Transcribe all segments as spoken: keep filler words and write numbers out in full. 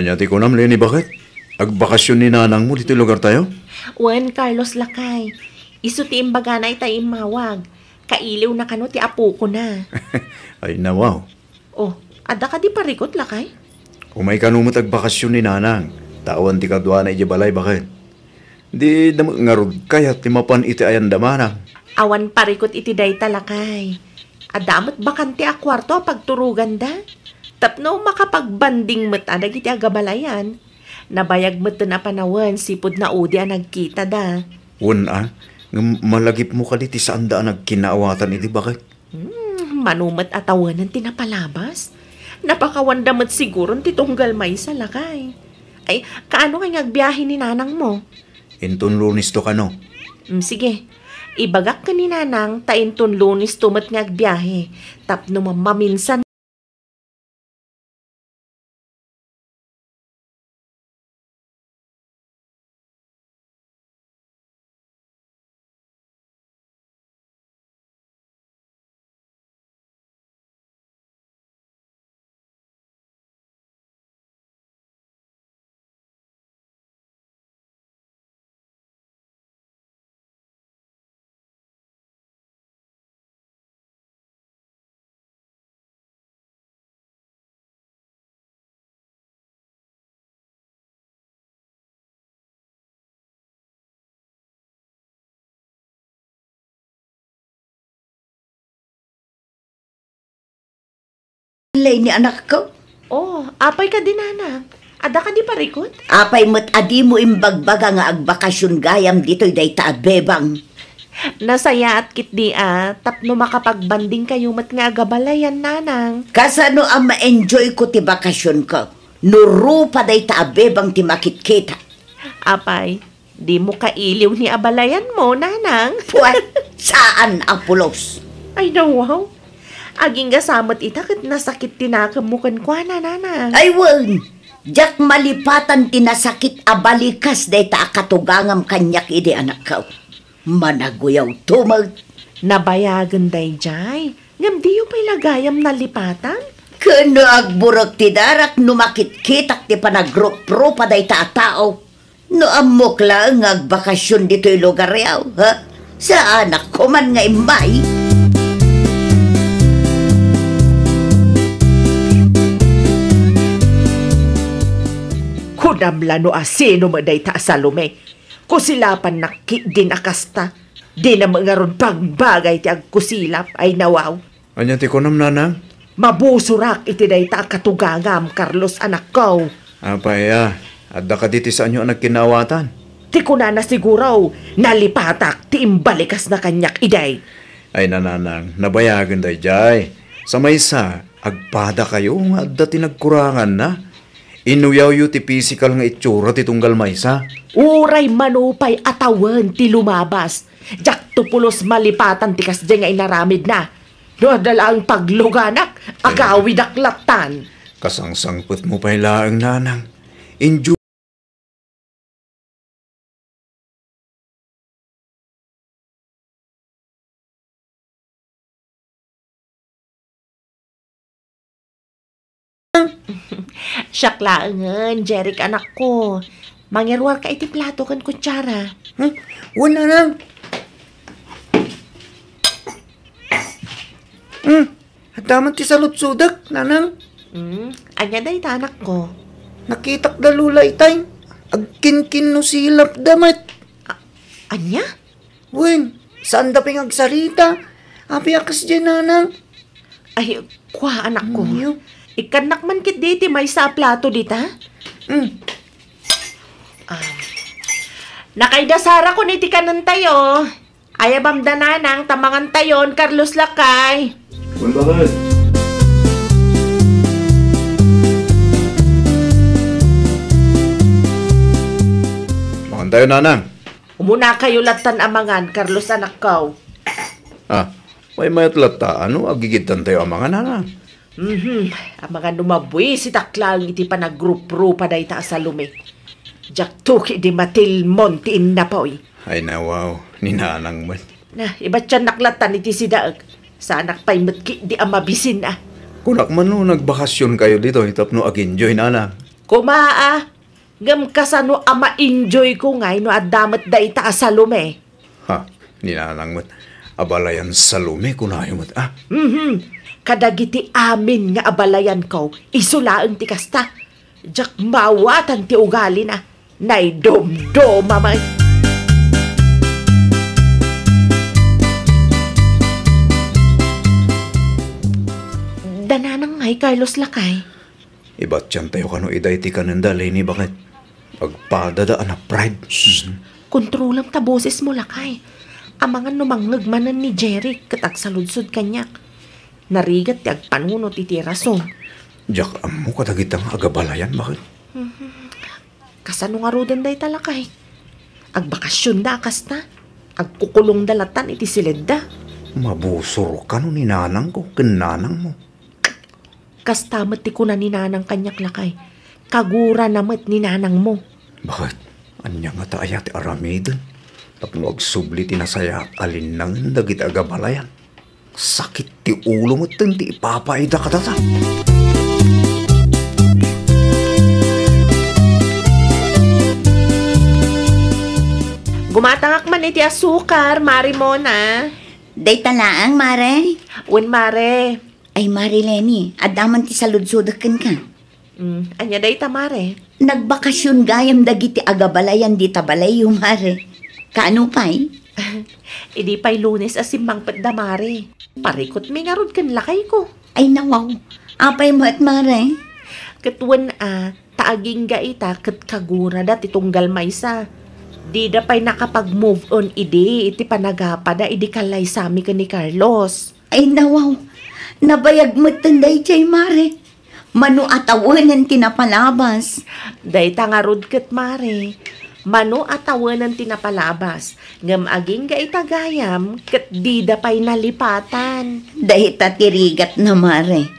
Ania ti kunam, Leni, baket? Agbakasyon ni nanangmo ditoy lugartayo? Wen, Carlos, lakay. Isu ti imbagana ita immawag. Kailiwna kano ti apokona. Ay, nawaw. Oh, adda kadi parikut, lakay? Umay kano met agbakasyon ni nanang, ta awan ti kaduana idiay balay, baket. Di da met ngarud kayat ti mapan iti ayan da manang. Awan parikut iti dayta, lakay. Adda met bakante a kuarto a pagturoganda. Tapno makapagbanding met a dagiti agabalayan. Nabayag metten a panawen sipud naudi a nagkitada. Wen a, ngem malagipmo kadi ti saanda a nagkinaawatan idi, baket? Hmm, mano met a tawenen ti napalabas? Napakawanda met siguron ti tunggal maysa, lakay. Ay, kaano ngay nga agbiahe ni nanangmo? Inton Lunes to kano. Hmm, sige. Ibagak ken ni nanang ta inton Lunes to met nga agbiahe. Tapno ma-, maminsan Lay ni anakko. Oh, apay kadi, nanang? Adda kadi parikut? Apay met a dimo imbagbaga nga agbakasyon gayam ditoy dayta a bebang? Nasayaat ketdi a, tapno makapagbanding kayo met nga agabalayan, nanang. Kasano a ma-enjoy ko ti bakasyon ko? No rupa dayta a bebang ti makitkita. Apay, dimo kailiw ni abalayanmo, nanang? Puwet, saan a pulos. Ay, nawaw. Agingga sa met ita ket nasakit ti nakemmo kenkuana, nanang. Ay, wen! Diak malipatan ti nasakit a balikas dayta a katugangam kaniak idi anakko. Managuyaw to met. Nabayagen daydiay, ngem diyo pay la gayam nalipatan? Ken no agburek ti darak no makitkitak ti panagruprupa dayta a tao. No ammok laeng nga agbakasyon ditoy lugaryo, ha? Saanak koman nga immay. Kunam la no asino met dayta a Salome. Kusilapannak ketdin a kasta. Dina met ngarud pangbagay ti agkusilap, ay nawaw. Ania ti kunam, nanang? Mabusorak iti dayta a katugangam, Carlos, anakko. Apay a, adda kadi ti saanyo a nagkinaawatan? Ti kunana siguro, nalipatak ti imbalikasna kaniak idi. Ay, nanang, nabayagen daydiay. Sa maysa, agpadakayo nga adda ti nagkuranganna. Inuyawyo ti pisikal nga itsura ti tunggal maysa. Uray mano pay a tawen ti lumabas, diakto pulos malipatan ti kasdiay nga inaramidna. No adda laeng pagluganak, agawidak lattan. Kasangsangpetmo pay laeng, nanang. Inju- Siak laengen, Jeric, anakko. Mangiruarka iti plato ken kutsara. Hmm? Wen, nanang. Hmm? Adda man ti saludsodek, nanang. Hmm? Ania dayta, anakko? Nakitak da Lola itay. Agkinkinnusilap da met. A-, ania? Wen, saanda pay nga agsarita. Apay a kasdiay, nanang? Ay, kua, anakko. Ania? Ikkannak man ketdi iti maysa a plato dita? Hmm. Ah. Nakaidasara kon iti kanentayo. Ayabam da, nanang, ta mangantayon, Carlos, lakay. Wen, baket. Mangantayo, nanang. Umunakayo lattan a mangan, Carlos, anakko. Ah, maymayat latta, ano, agigidtantayo a mangan, nanang. Mhm. Amangan no mabuisitak laeng iti panagruprupa dayta a Salome. Diak tuki di matilmon ti innapoy. Ay, nawaw, ni nanang met. Na, ibatiannak lattan iti sidaek. Saanak pay met ketdi a mabisin a. Kunak man no nagbakasyon kayo ditoy tapno aginjoy, nanang. Koma a, ngem kasano a ma-enjoyko ngay no adda met dayta a Salome? Ha, ni Nanang met, abalayan Salome kunayo met, ah? Mhm. Kadagiti amin nga abalayanko, isu laeng ti kasta. Diak maawatan ti ugalina. Naidumduma met. Da Nanang ngay, Carlos, lakay. Ibatiantayo kano itay ti kanenda, Leni, baket agpadada a na-pride. Shh! Mhm. Kontrolam ta bosesmo, lakay. Amangan no mangngeg manen ni Jeric ket agsaludsod kaniak. Narigat ti agpanunot iti rason. Diak ammo kadagita nga agabalayan, baket. Mhm. Kasano ngaruden dayta, lakay? Agbakasionda a kasta? Agkukulongda latan iti siledda? Mabusor kano ni nanangko ken nanangmo. Kasta met ti kuna ni Nanang kaniak, lakay. Kagurana met ni nanangmo. Baket, ania ngata aya ti aramiden tapno agsubli ti nasayaat a linnangen dagiti agabalayan? Sakit ti ulo metten ti ipapaida kadata. Gumatangak man iti asukar, Mare Mona. Dayta laeng, Mare. Wen, Mare. Ay, Mare Leni, adda man ti saludsodek kenka. Mm, ania dayta, Mare? Nagbakasion gayam dagiti agabalayan dita balayyo, Mare. Kaano pay? Idi pay Lunes a simmangpetda, Mare. Parikutmi ngarud ken lakayko. Ay, nawaw. Apay met, Mare? Ket wen a, ta agingga ita ket kagurada ti tunggal maysa. Dida pay nakapag-move on idi iti panagapada idi kallaysami ken ni Carlos. Ay, nawaw. Nabayag metten daydiay, Mare. Mano a tawenen ti napalabas. Dayta ngarud ket, Mare. Mano a tawenen ti napalabas. Ngem agingga ita gayam ket dida pay nalipatan. Dayta ti rigatna, Mare.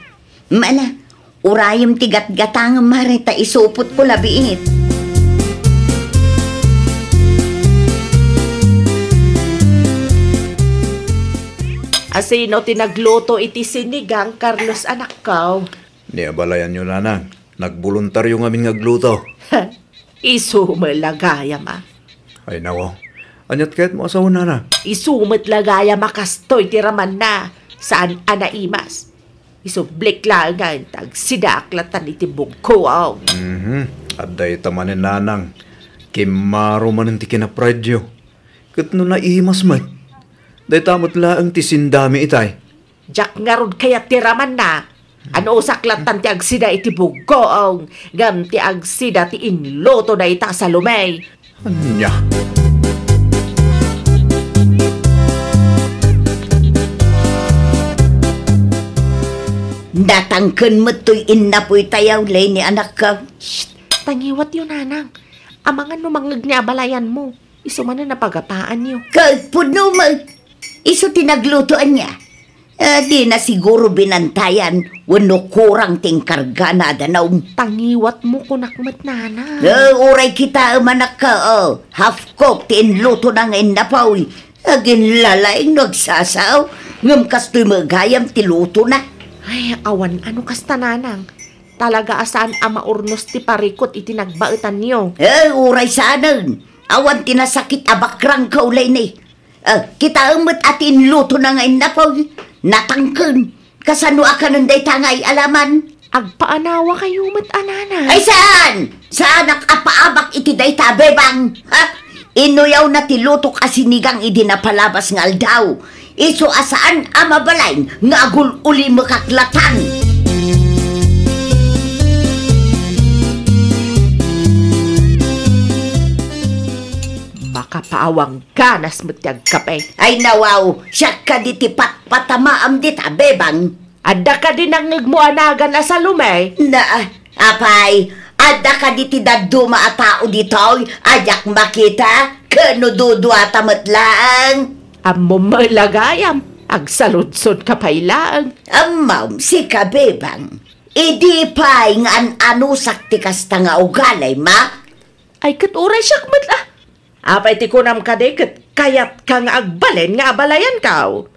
Mana, urayem ti gatgatangem, Mare, ta isupotko labiit. Asino ti nagluto iti sinigang, Carlos, anakko? Ni abalayanyo, Nanang. Nagboluntario ngamin nga agluto. Isu met la gayam a. Ay, nawaw. Aniat kayatmo a sawen, Nanang? Isu met la gayam a kastoy ti ramanna. Saan a naimas. Isublik laengen ta agsidaak latan iti bugkoam. Mhm. Adda ita manen, Nanang. Kimmaro manen ti kinaprideyo. Ket no naimas met, dayta met laeng ti sindami itay. Diak ngarud kayat ti ramanna. Anusak latan ti agsida iti bugkoam, ngem ti agsida ti inluto dayta a Salome. Ania? Natangken met toy innapoy tayaw, Leni, anakko. Shh! Tangiwatyo, Nanang. Amangan no mangngeg ni abalayanmo. Isu manen a pagapaanyo. Ket pudno met. Isu ti nagluto ania? Eh, dina siguro binantayan wenno kurang ti inkargana a danum. Tangiwatmo kunak met, Nanang. Eh, uray kitaem, anakko, oh. Half cook ti inlutona nga innapoy. Aginlalaing no agsasao, ngem kastoy met gayam ti lutona. Ay, awan a no kasta, Nanang. Talaga a saan a maurnos ti parikut iti nagbaetanyo. Eh, uray saanen. Awan ti nasakit a bakrangko, Leni. Eh, kitaem met a ti inlutona nga innapoy, natangken. Kasano a kanen dayta nga ay-alaman? Agpaanawakayo met a, Nanang. Ay, saan! Saanak a paabak iti dayta, Bebang! Ha? Inuyawna ti lutok a sinigang idi napalabas nga aldaw. Isu a saan a mabalin nga agul-ulimekak latan. Makapaawang ganas met ti agkape. Ay, nawaw, siak kadi ti patpatamaam dita, Bebang. Adda kadi nangngegmo a nagan a Salome? Na, apay, adda kadi ti dadduma a tao ditoy a diak makita? Ken no duduata met laeng? Ammom met la gayam, agsaludsodka pay laeng. Ammom, sika, Bebang. Idi pay nga an-anusak ti kasta nga ugalim, a? Ay, ket uray siak met, a. Apay ti kunam kadi ket kayatka nga agbalin nga abalayanko?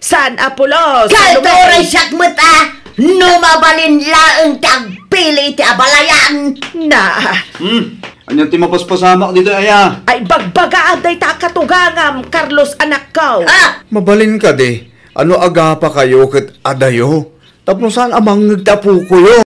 Saan a pulos, Salome? Kalturay siak met, a! No mabalin laeng ti agpi Ili iti abalayan. Na. Hmm, ania ti mapaspasamak ditoy aya? Ay, bagbagaam dayta a katugangam, Carlos, anakko. Ah! Mabalin kadi, ano agapa kayo ket adayo? Tapno saan a mangngeg ti apokoyo?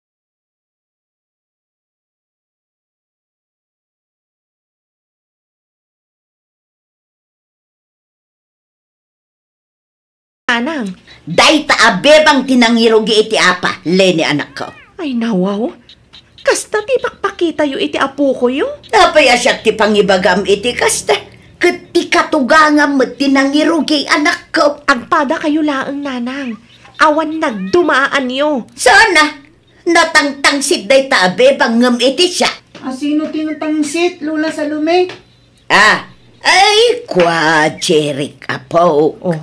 Nanang. Dayta a bebang ti nangirugi iti apa, Leni anakko. Ay, nawaw. Kasta ti pakpakitayo iti apokoyo? Apay a siak ti pangibagam iti kasta? Ket ti katugangam met ti nangirugi, anakko. Agpadakayo laeng, nanang. Awan nagdumaanyo. Saan a? Natangtangsit dayta a bebang ngem iti siak. A sino ti natangsit, Lola Salome? Ah, ay, kua, Jeric, apo. Oh,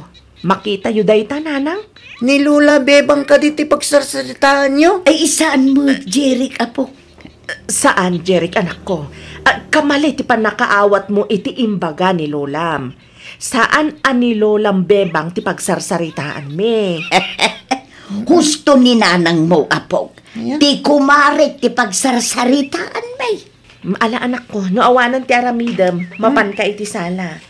makitayo dayta, nanang? Ni Lola bebang kadi ti pagsarsaritaanyo? Ay, saan mo, Jeric, apo. Saan, Jeric, anakko. Ah, kamali ti pannakaawatmo iti imbaga ni Lolam. Saan a ni Lolam bebang ti pagsarsaritaanmi. Husto ni nanangmo, apok. Ayan. Ti kumarek ti pagsarsaritaanmi. Mm, ala, anakko, no awanan ti aramidem, mapanka iti sala.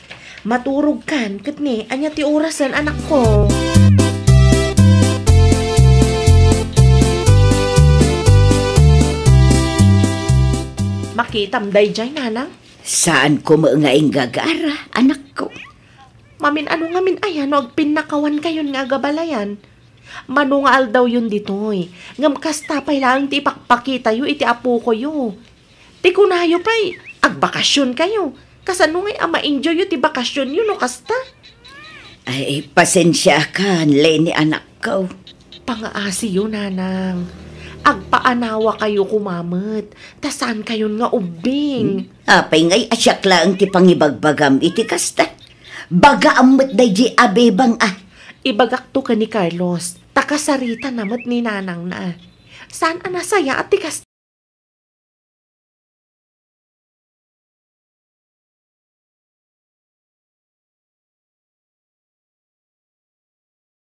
Maturogkan, ket ni, ania ti orasen, anakko? Makitam daydiay, nanang? Saanko met nga inggagara, anakko. Mamin-ano ngamin aya no agpinnakawankayon nga agabalayan? Mano nga aldawyon ditoy, ngem kasta pay laeng ti ipakpakitayo iti apokoyo. Ti kunayo pay, agbakasionkayo. Kasano ngay a ma-enjoyyo ti bakasionyo no kasta? Ay, pasensiakan, Leni, anakko. Pangaasiyo, nanang. Agpaanawakayo koma met, ta saankayon nga ubbing. Hmm? Apay ngay a siak laeng ti pangibagbagam iti kasta? Bagaam met daydi a bebang a. Ibagakto ken ni Carlos, ta kasaritana met ni nanangna. Saan a nasayaat ti kasta?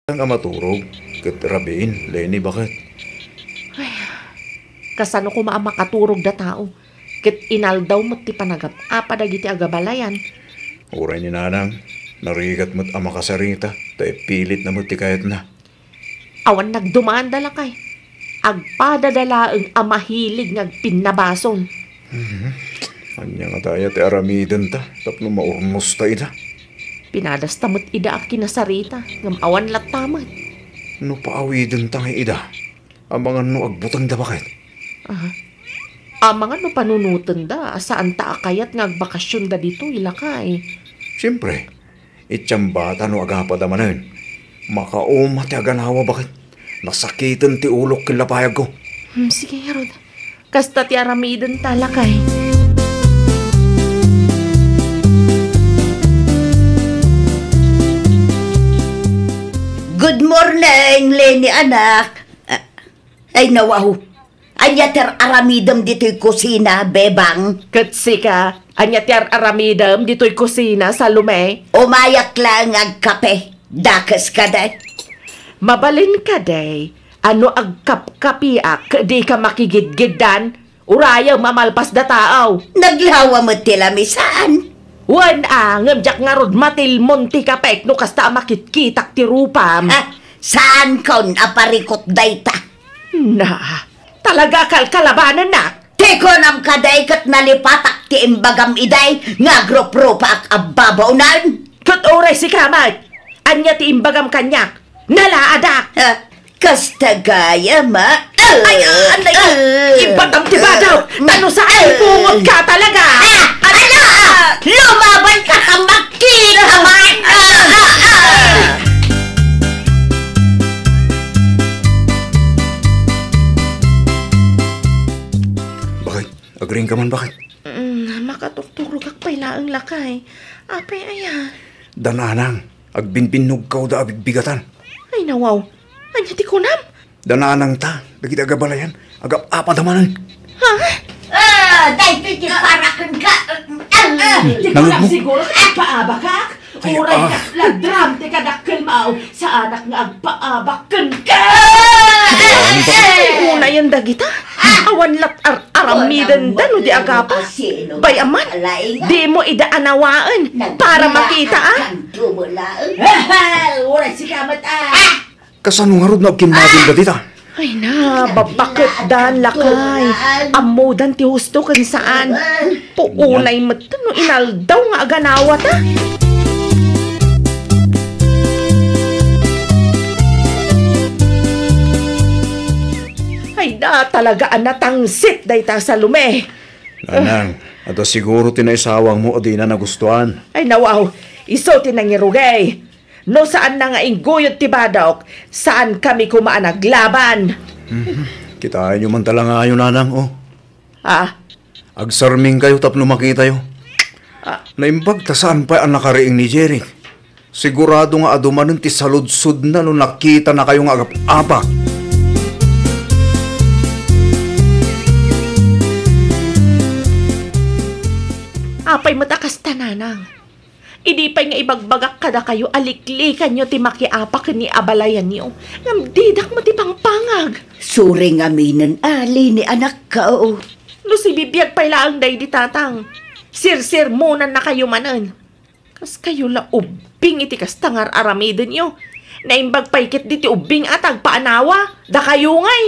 Nga maturog, ket rabiin, Leni, baket? Ay, kasano koma a makaturog da tao? Ket inaldaw met ti panagap-apa dagiti agabalayan. Uray ni nanang, narigat met a makasarita, ta ipilitna met ti kayatna. Awan nagdumaanda, lakay. Agpadada laeng a mahilig nga agpinnabason. Mhm. Ania ngata aya ti aramidenta tapno maurnosta ida? Pinadasta met ida a kinasarita, ngem awan latta met. No paawidenta ngay ida, amangan no agbutengda, baket? Aha. Amangan no panunotenda a saanta a kayat nga agbakasionda ditoy, lakay. Siempre, iti ambata no agapada manen. Makauma ti aganawa, baket. Nasakiten ti ulok ken lapayagko. Hmm, sige, ngarud. Kasta ti aramidenta, lakay. Good morning, Leni, anak. Ah, ay, nawaw. Ania ti ar-aramidem ditoy kusina, bebang? Ket sika, ania ti ar-aramidem ditoy kusina, Salome? Umayak laeng agkape. Dakes kadi. Mabalin kadi, a no agkapkapiak, dika makigidgiddan, urayem a malpas da tao. Naglawa met ti lamisaan. Wen a, ngem diak ngarud matilmon ti kapek no kasta a makitkitak ti rupam. Ah, saankon a parikut dayta. Na, talaga kalkalabanennak. Ti kunam kadi ket nalipatak ti imbagam idi nga agruprupaak a babaonen. Ket uray sika met, ania ti imbagam kaniak? Nalaadak. Ah, kasta gayam, ah. Ay, ah, anay, ah, ibatam ti badaw. Ta no saan, pungot ka talaga. Ah, ala! Lumaban ka, ta makita man. Ah, ah, ah. Baket? Agriing ka man, baket? Mm, makatukturogak pay laeng, lakay. Apay aya? Da nanang, agbinbinnogkaw da a bigbigatan. Ay, nawaw. Ania ti kunam? Da nanangta, dagiti agabalayan, agap-apada manen. Ha? Ah, daytoy ti para kenka. Ah, ah. Ti kunam siguro, agpaabakak? Ay, uray ah. Kasla dram ti kadakkelmo, saanak nga agpaabak kenka. Ay, unayen dagita. Awan lat ar-, aramidenda no di agapa. Bay, aman, dimo ida anawaen para makita, a? Kasano ngarud no agkimmagenda dita? Ay na, babaketdan, lakay. Ammodan ti husto ken saan. Puunay met no inaldaw nga aganawata. Ay na, talaga a natangsit dayta Salome. Nanang, adda siguro ti naisawangmo a dina nagustuan. Ay, nawaw, isu ti nangirugay. No saanna nga ingguyod ti badok, saankami koma a naglaban. Mhm. Kitaenyo man talangayo, nanang, o. Ah? Agsarmingkayo tapno makitayo. Ah. Naimbag ta saan pay a nakariing ni Jeric. Sigurado nga adu manen ti saludsodna no nakitanakayo nga agap-apa. Apay met a kasta, nanang? Idi pay nga ibagbagak kadakayo a liklikanyo ti makiapa ken ni abalayanyo, ngem didak met ipangpangag. Suri ngaminen, a, Leni, anakko. No sibibiag pay laeng daydi tatang, sirsermonannakayo manen. Kaskayo la ubbing iti kasta nga ar-aramidenyo. Naimbag pay ketdi ti ubbing a tagpaanawa, dakayo ngay.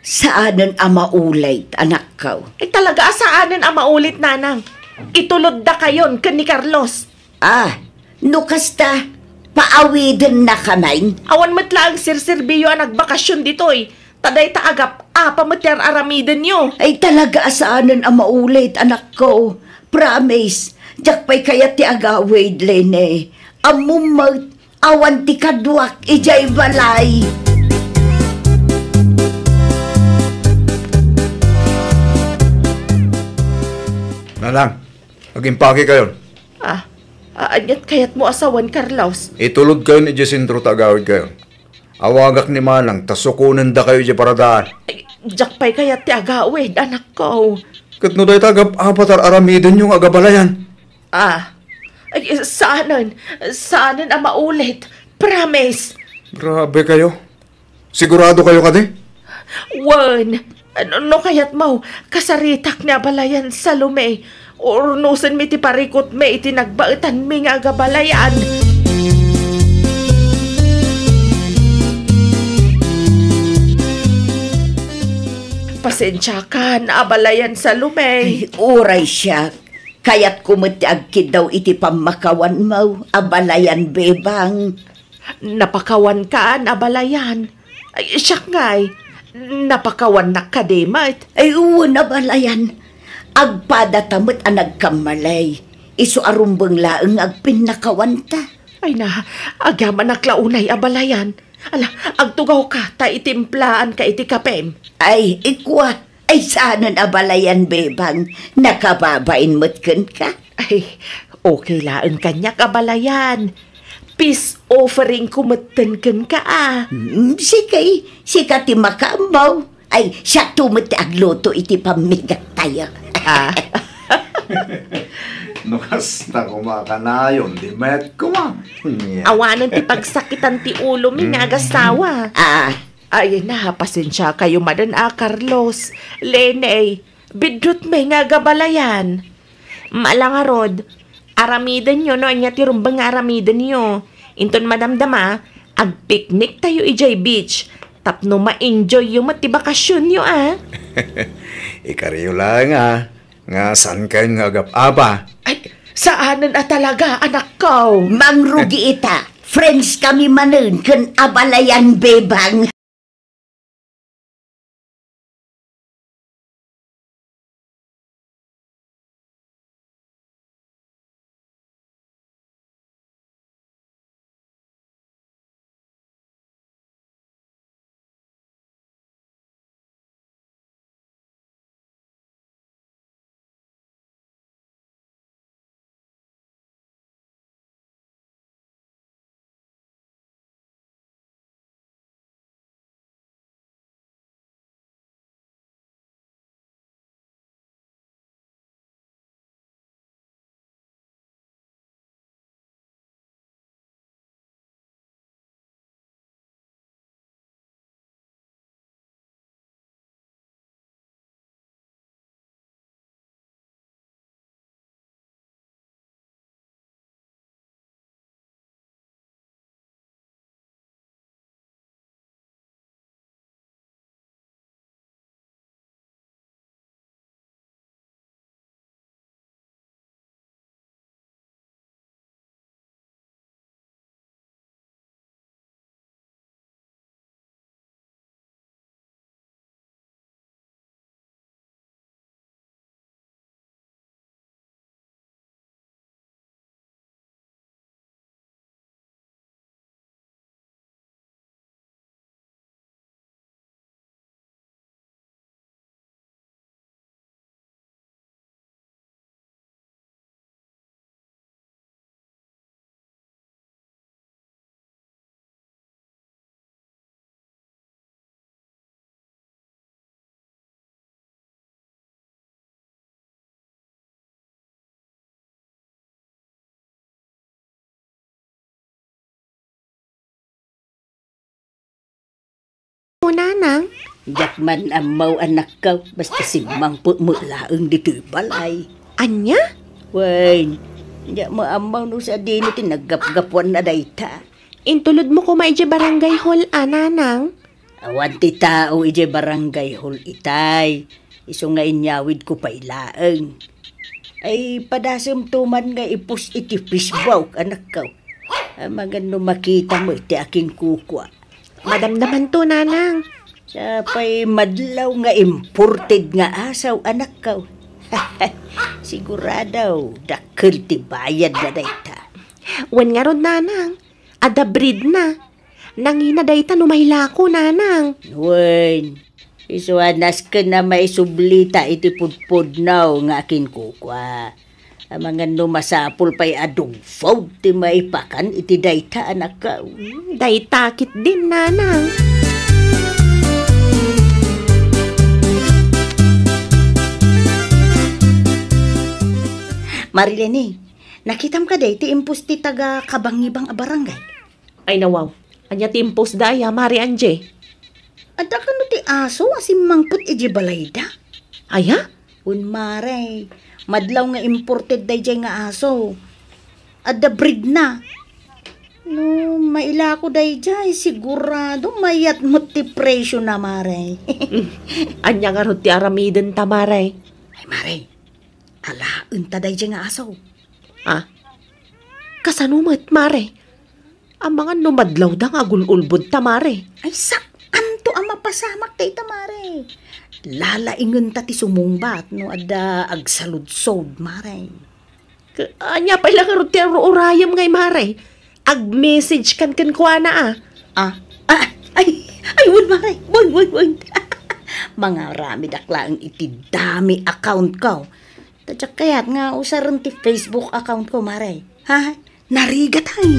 Saanen a maulit, anakko. Ay, talaga a saanen a maulit, nanang. Itulod dakayon ken ni Carlos. Ah, no kasta, paawidennakaman? Awan met laeng serserbiyo a nagbakasyon ditoy. Ta dayta agap-apa met ti ar-aramidenyo. Ay, talaga a saanen a maulit, anakko. Promise, diak pay kayat ti agawid, Leni. Ammom met, awan ti kaduak idiay balay. Nanang, agimpakekayon. Ah, a-, aniat kayatmo a sawen, Carlos? Itulodkayon idiay sentro ta agawidkayon. Awagak ni manang ta sukonendakayo idiay paradaan. Ay, diak pay kayat ti agawid, anakko. Ket no dayta agap-apa ti ar-aramidenyo nga agabalayan? Ah, ay, saanen, saanen a maulit. Promise. Grabe kayo. Sigurado kayo kadi? Wen, no, no kayatmo, kasaritak ni abalayan, Salome. Urnosenmi ti parikutmi iti nagbaetanmi nga agabalayan. Pasensiakan, abalayan, Salome. Ay, uray siak. Kayatko met ti agkiddaw iti pammakawanmo, abalayan, Bebang. Napakawankan, abalayan. Ay, siak ngay, napakawannak kadi met? Ay, wen, abalayan. Agpadata met a nagkammalay. Isu a rumbeng laeng nga agpinnakawanta. Ay na, agyamanak la unay, abalayan. Ala, agtugawka ta itimplaanka iti kapem. Ay, ikua, ay, saanen, abalayan, Bebang. Nakababain met kenka. Ay, okay laeng kaniak, abalayan. Peace offering ko metten kenka, a. Hmm, sige, sika ti makaammo. Ay, siakto met ti agluto iti pammigattayo. Ah. No kasta koma kanayon, di met koma. Awanen ti pagsakitan ti ulomi nga agasawa. Ah. Ay na, pasensiakayo manen a, Carlos. Leni, biddutmi nga agabalayan. Mala ngarud, aramidenyo no ania ti rumbeng nga aramidenyo. Inton madamdama, agpikniktayo idiay beach. Tapno ma-enjoyyo met ti bakasionyo, a. Ikariyo laeng, a. Nga saankayon nga agap-apa? Ay, saanen a talaga, anakko. Mangrugi ita. Friends kami manen ken abalayan, Bebang. Nanang? Diak man ammaw, anakko, basta simmangpet met laeng ditoy balay. Ania? Wen, diak met ammaw no sadino ti naggapgapuanna dayta. Intulodmo koma idiay barangay hall a, Nanang? Awan ti tao idiay barangay hall itay. Isu nga inyawidko pay laeng. Ay, padasemto man nga i-post iti Facebook, anakko. Amangan no makita met ti akinkukua. Madamdamanto, Nanang. Sa pay madlaw nga imported nga aso, anakko. Sigurado, dakkel ti bayadna dayta. Wen ngarud, Nanang. Adda breedna. Nangina dayta no mailako, Nanang. Wen, isu a nasken a maisublita iti pudpudno nga akinkukua. Amangan no masapul pay a dog food ti maipakan iti dayta, anakko. Hmm, dayta ketdin, Nanang. Marilene, nakitam kadi ti impost ti taga Kabangibang a barangay? Ay, nawaw. Ania ti impost da aya, Mare Angie? Adda kano ti aso a simmangpet idiay balayda? Aya? Wen, Mare. Madlaw nga imported daydiay nga aso. Adda breedna. No mailako daydiay, sigurado mayat met ti presiona, Mare. Ania ngarud ti aramidenta, Mare? Ay, Mare. Alaenta daydiay nga aso. Ah? Kasano met, Mare? Amangan no madlawda nga agul-ulbodta, Mare. Ay, saan-anto a mapasamak dayta, Mare. Lalaingenta ti sumungbat no adda agsaludsod, Mare. Ka-, ania pay la ngarud ti ur-urayem ngay, Mare? Ag-message kan kenkuana, a. Ah, ah, ay, ay, wen, Mare. Wen, wen, wen. Mangaramidak laeng iti dummy account ko. Ta diak kayat nga usaren ti Facebook account ko, Mare. Ha? Narigat, ay.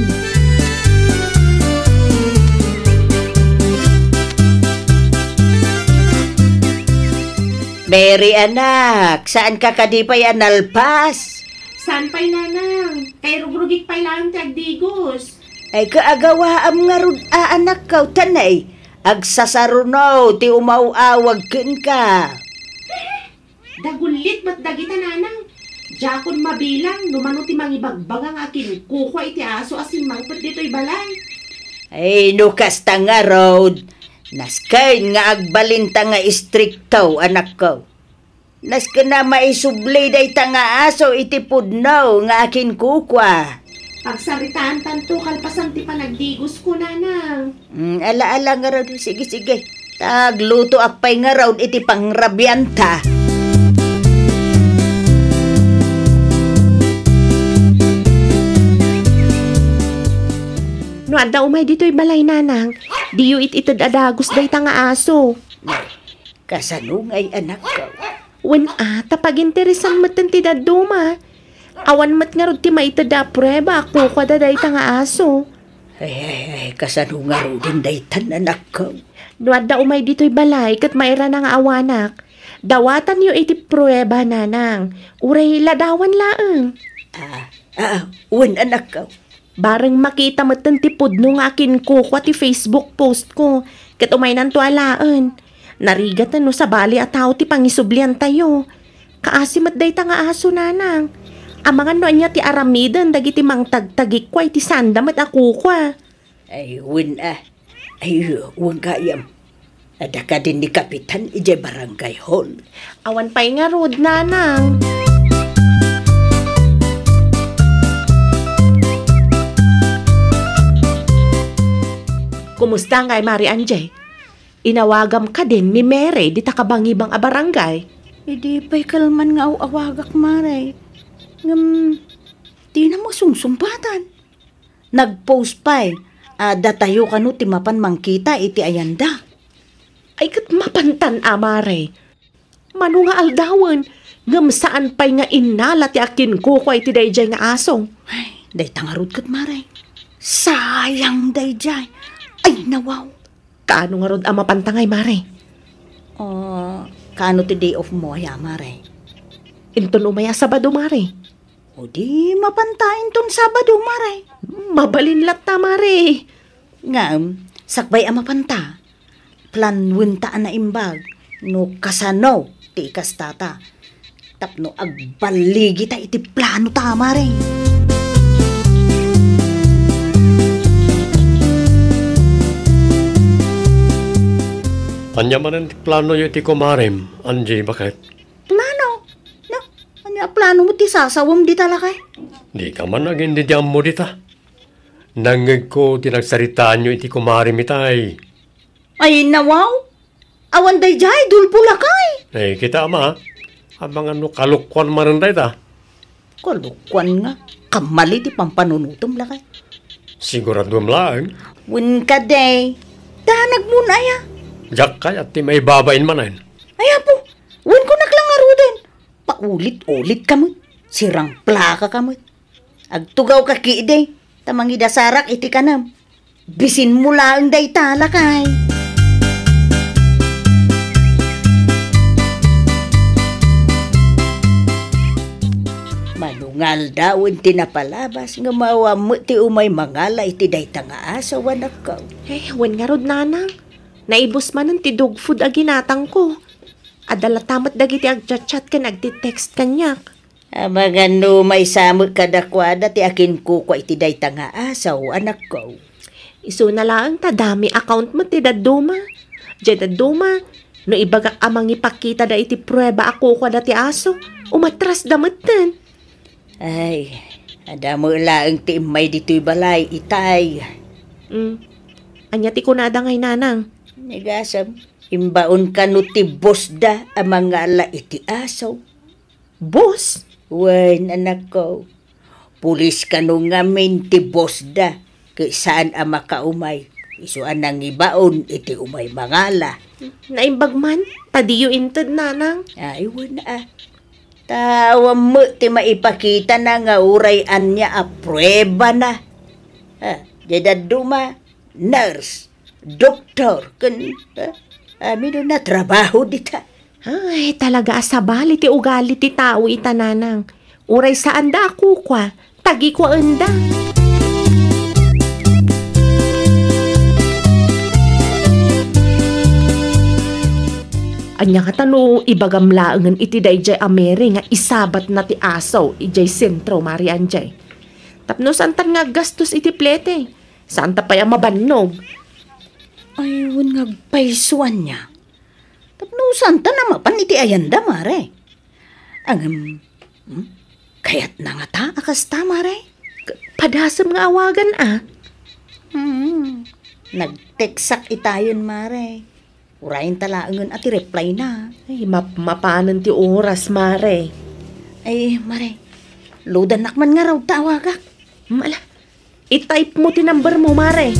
Mary, anak, saanka kadi pay a nalpas? Saan pay, Nanang? Kay rugrugik pay laeng ti agdigos. Ay, kaagawaam ngarud a, anakko, ta nay, agsasaruno ti umaw-awag kenka. Dagullit met dagita, Nanang. Diakon mabilang no mano ti mangibagbaga nga akinkukua iti aso a simmangpet ditoy balay. Ay, no kasta ngarud, nasken nga agbalinta nga istrikto, anakko. Nasken a maisubli dayta nga aso iti pudno nga akinkukua. Pagsaritaantanto kalpasan ti panagdigosko, Nanang. Mm, ala, ala ngarud. Sige, sige. Ta aglutoak pay ngarud iti pangrabianta. No adda umay ditoy balay, Nanang, diyo it-ited a dagus dayta nga aso. Kasano ngay, anakko? Wen a, ta paginteresan metten ti dadduma. Awan met ngarud ti maited a prueba a kukuada dayta nga aso. Ay, ay, ay, kasano ngaruden daytan, anakko? No adda umay ditoy balay ket mairana nga awanak, dawatanyo iti prueba, Nanang. Uray ladawan laeng. Ah, ah, wen, anakko. Bareng makita metten ti pudno nga akinkukua ti Facebook post ko, ket umaynanto alaen. Narigaten no sabali a tao ti pangisubliantayo. Kaasi met dayta nga aso, Nanang. Amangan no ania ti aramiden dagiti mangtagtagikua iti saanda met a kukua. Ay, wen a. Ay, wen gayam. Adda kadin ni Kapitan idiay barangay hall? Awan pay ngarud, Nanang. Kumusta ngay, Mari Angie? Inawagam kadin ni Mary dita kabangibang a barangay? Idi pay kalman nga aw-awagak, Mare. Ngem, dina masungsumbatan. Nag-post pay a datayo kano ti mapan mangkita iti ayanda. Ay, ket mapantan a, Mare. Mano nga aldawen, ngem saan pay nga innala ti akinkukua iti daydiay nga aso. Ay, dayta ngarud ket, Mare. Sayang daydiay. Ay, nawaw. Kaano ngarud a mapanta ngay, Mare? Ah, kaano ti day off mo aya, Mare? Inton umay a Sabado, Mare. O di mapanta inton Sabado, Mare. Mabalin latta, Mare. Ngem, sakbay a mapanta, Planwenta a naimbag no kasano ti ikastata tapno agballigita iti planota, Mare. Ania manen ti planoyo iti kumarem, Angie, baket? Plano? Na, ania a plano mo ti sasawem dita, lakay? Dika man agin-, di ammo dita. Nangngegko ti nagsaritaanyo iti kumarem itay. Ay, nawaw. Awan daydiay, Dulpo, lakay. Eh, kita, ama. Amangan no kalokuan manen dayta. Kalokuan nga. Kamali ti pampanunotem, lakay. Siguraduem laeng. Wen kadi. Danag mo aya. Diak kayat ti maibabain manen. Ay, apo. Wen kunak lang ngaruden. Paulit-ulit ka met. Sirang plaka ka met. Agtugawka ketdi, ta mangidasarak iti kanem. Bisinmo laeng dayta, lakay. Mano nga aldawen ti napalabas nga maawan met ti umay mangala iti dayta nga asaw, anakko. Eh, wen ngarud, nanang. Naibus manen ti dog food a ginatangko. Adda latta met dagiti agchat-chat ken agti-text kaniak. Amangan no maysa met kadakuada ti akinkukua iti dayta nga asaw, anakko. Isuna laeng ta dummy account met ti dadduma. Diay dadduma, no ibagak a mangipakitada iti prueba a kukuada ti aso, umatrasda metten. Ay, adda met laeng ti immay ditoy balay, itay. Mm. Ania ti kunada ngay, nanang? Nagasam, imbaon kano ti bossda a mangala iti aso. Boss? Wen, anakko. Pulis kano ngamin ti bossda, ket saan a makaumay, isu a nangibaon iti umay mangala. Naimbag man, ta diyo inted, nanang. Ay, wen a. Ta awan met ti maipakitana nga uray ania a pruebana. Ah, diay dadduma, nurse, doktor, ken, ah, amin a trabaho dita. Ay, talaga a sabali ti ugali ti tao ita, nanang. Uray saanda a kukua, tagikuaenda. Ania ngata no ibagam laengen iti daydiay a Mary nga isabatna ti aso idiay sentro, Mari Angie? Tapno saantan nga aggastos iti plete, saanta pay a mabannog. Ay, wen nga agpayso ania. Tapno saantan a mapan iti ayanda, Mare. Ngem, hmm? Kayatna ngata a kasta, Mare? K-, padasem nga awagan, a. Hmm. Nag-textak itayen, Mare. Urayen ta laengen a ti replyna. Ay, map-, mapanen ti oras, Mare. Ay, Mare. Loadannak man ngarud ta awagak. Hmm, ala. I-type mo ti number mo, Mare.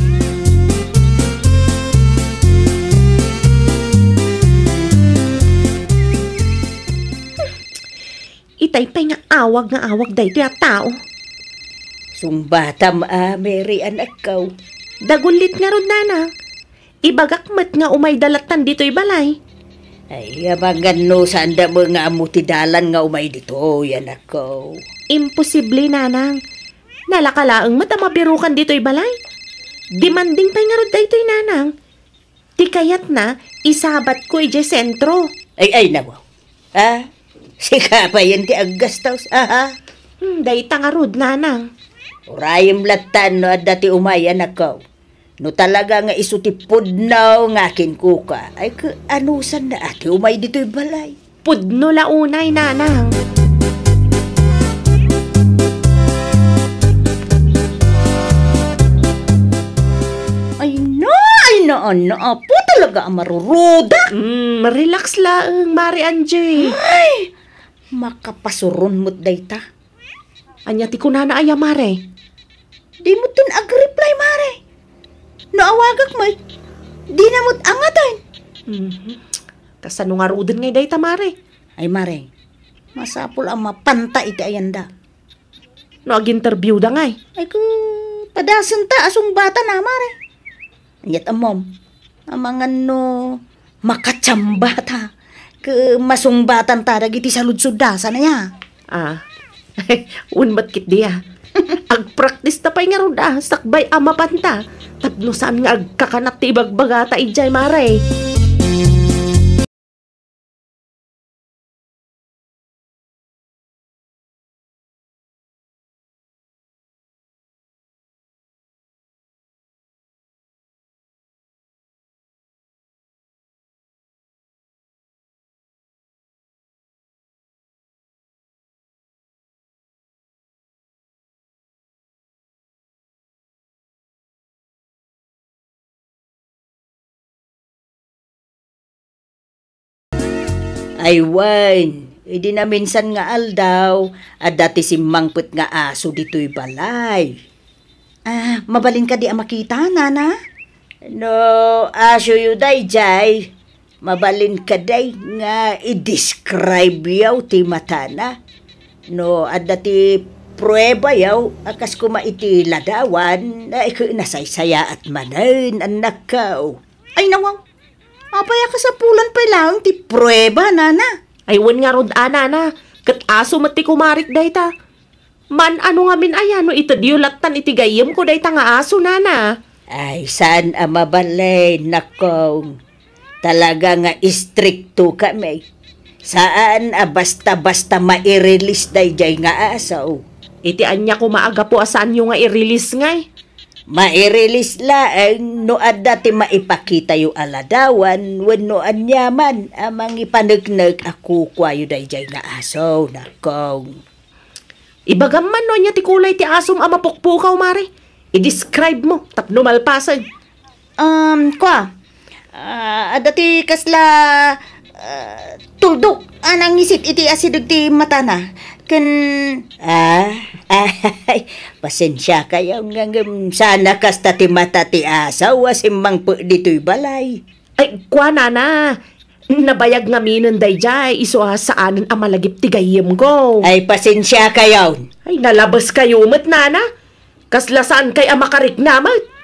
Itay pay nga awag nga awag daytoy a tao. Sungbatam a, Mary, anakko. Dagullit ngarud, nana. Ibagak met nga umayda lattan ditoy balay. Ay, amangan no saanda met nga ammo ti dalan nga umay ditoy, anakko. Imposible, nanang. Nalaka laeng met a mabirukan ditoy balay. Demanding pay ngarud daytoy, nanang. Ti kayatna, isabatko idiay sentro. Ay, ay, nawaw. Ah, sika payen ti aggastos, aha. Hmm, dayta ngarud, nanang. Urayem lattan no adda ti umay, anakko. No talaga nga isu ti pudno nga akinkuka, ay, ka-, anusanna a ti umay ditoy balay? Pudno la unay, nanang. Ay na, ay na, na, apo talaga a maruruda. Mm, relax laeng, Mari Angie. Ay, makapasuron met dayta. Ania ti kunana aya, Mare? Di met ten agreply, Mare. No awagak met, dina met angaten. Mhm. Kasano ngaruden ngay dayta, Mare? Ay, Mare, masapul a mapanta iti ayanda. No ag-interview da ngay? Ay, ku-, padasenta a sungbatan a, Mare. Ket ammom, amangan no makachamba ta, ket masungbatan ta dagiti saludsodda, sana ya. Ah, wen met ketdi a. Agpraktis ta pay ngarud a sakbay a mapanta tapno saan nga agkakanat ti ibagbagata idiay, mare. Ay wen, idi naminsan nga aldaw, adda ti simmangpet nga aso ditoy balay. Ah, mabalin kadi a makita, nana? No, asoyo daydiay, mabalin kadi nga i-describe-yo ti matana. No, adda ti prueba-yo a kas koma iti ladawan, ay, nasaysayaat manen, annakko. Ay, nawaw. Apay a kasapulan pay laeng ti prueba, nana? Ay, wen ngarud a, nana. Ket aso met ti kumarik dayta. Man-ano ngamin aya no itedyo lattan iti gayyemko dayta nga aso, nana? Ay, saan a mabalin, nakong. Talaga nga istrikto kami. Saan a basta-basta mairilis daydiay nga aso. Iti ania koma a gapu a saanyo nga irilis ngay? Mairilis laeng no adda ti maipakitayo a ladawan wenno aniaman a mangipaneknek a kukuayo daydiay nga aso, nakong. Ibagam man no ania ti kulay ti asom a mapukpukaw, mare. I-describe mo tapno malpasen. Um, kua, ah, adda ti kasla, ah, tuldok a nangisit iti asideg ti matana. Ken, ah, ay, pasensiakayo ngem saan a kasta ti mata ti aso a simmangpet ditoy balay. Ay, kua, nana. Nabayag ngaminen daydiay, isu a saanen a malagip ti gayyemko. Ay, pasensiakayon. Ay, nalabeskayo met, nana. Kasla saankay a makarikna met.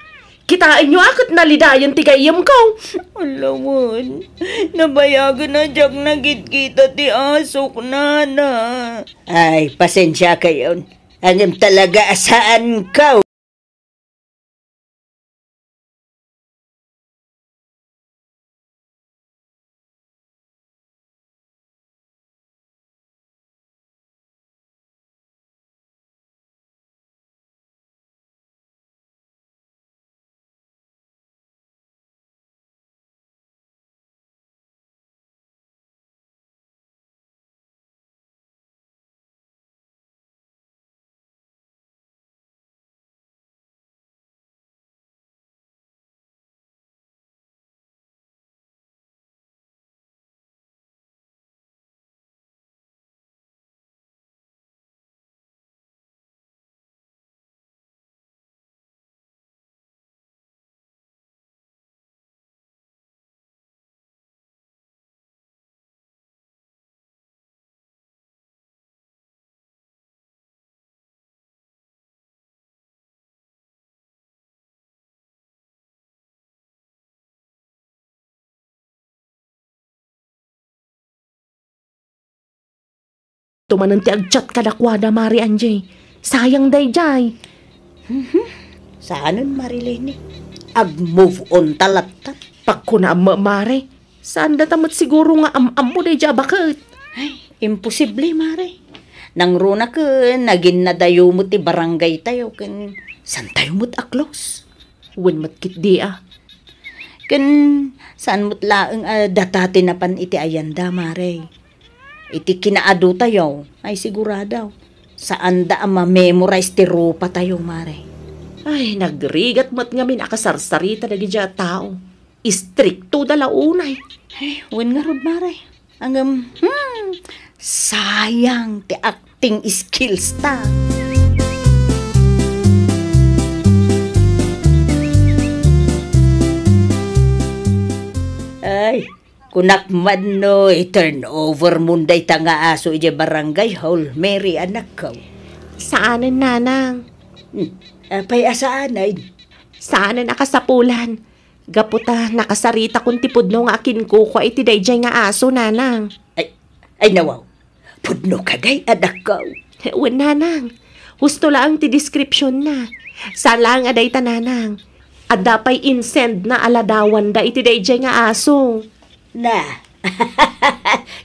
Kitaenyo a ket nalidayen ti gayyemko. Alawen, nabayagen a diak nakitkitta ti asok, nana. Ay, pasensiakayon. Ngem talaga a saanko. Tumanen ti ag-chat kadakuada, Mari Angie. Sayang daydiay. Mhm. Saanen, Mari Leni. Ag-move on ta latta. Pagkunaam, Mari. Saan data met siguro nga am-ammo daydiay a baket? Ay, imposible, Mari. Nangruna ken naginnadayo met ti barangay tayo ken saan tayo met a close? Wen met ketdi a. Ken saan met laeng a data ti napan iti ayanda, Mari. Iti kinaadu tayo, ay sigurado, saanda a ma-memorize ti rupa tayo, Mari. Ay, nagrigat met ngamin a kasarsarita dagiti a tao. Istrikto da la unay. Ay, wen ngarud, Mari. Ngem, hmm, sayang ti acting skills ta. Ay, kunak man no i-turn over mon dayta nga aso idiay barangay hall, Mary, anakko. Saanen, Nanang. Hmm, apay a saanen? Saanen a kasapulan. Gapu ta nakasaritakon ti pudno nga akinkukua iti daydiay nga aso, Nanang. Ay, ay, nawaw. Pudno kadi, anakko? Wen, Nanang. Husto laeng ti description-na. Saan laeng a dayta, nanang. Adda pay insend-na a ladawanda iti daydiay nga aso. Na.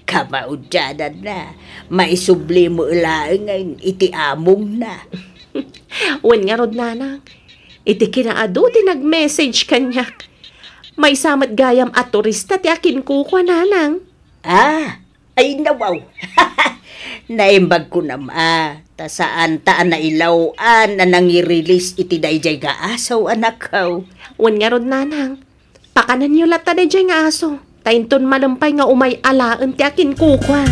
Kamaudiananna. Maisubli met laengen iti amongna. Wen ngarud, nanang. Iti kinaadu ti nag-message kaniak. Maysa met gayam a turista ti akinkukua, nanang. Ah, ay, nawaw. Naimbag kunam a, ta saanta a nailaw-an a nangirelease iti daydiay nga aso, anakko. Wen ngarud, nanang, pakanenyo latta daydiay nga aso, ta inton malem pay nga umay alaen ti akinkukua.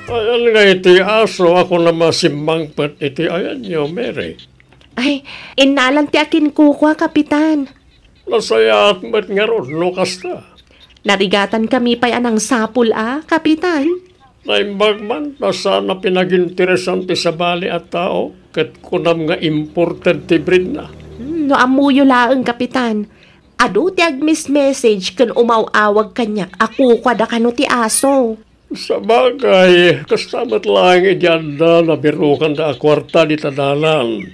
Ayan nga iti aso a kunam a simmangpet iti ayanyo, Mary. Ay, innalan ti akinkukua, Kapitan. Nasayaat met ngarud no kasta. Narigatankami pay a nangsapul a, Kapitan. Naimbag man ta saan a pinaginteresan ti sabali a tao ket kunam nga imported ti breedna. Hmm, no ammoyo laeng, Kapitan. Adu ti agmes-message ken umaw-awag kaniak a kukuada kano ti aso. Sabagay, kasta met laeng idi adda nabirokanda a kuarta dita dalan.